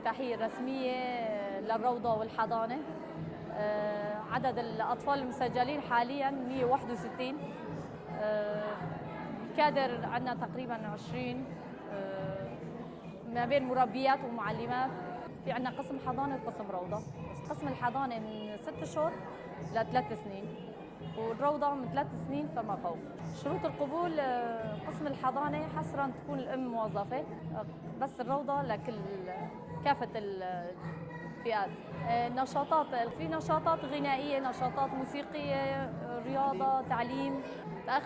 الافتتاحية الرسمية للروضة والحضانة. عدد الأطفال المسجلين حاليا 161. الكادر عندنا تقريبا 20 ما بين مربيات ومعلمات. في عندنا قسم حضانة وقسم روضة. قسم الحضانة من 6 أشهر ل3 سنين، والروضة من 3 سنين فما فوق. شروط القبول: قسم الحضانة حصرا تكون الأم موظفة، بس الروضة لكل كافة الفئات. نشاطات: في نشاطات غنائية، نشاطات موسيقية، رياضة، تعليم. تأخر.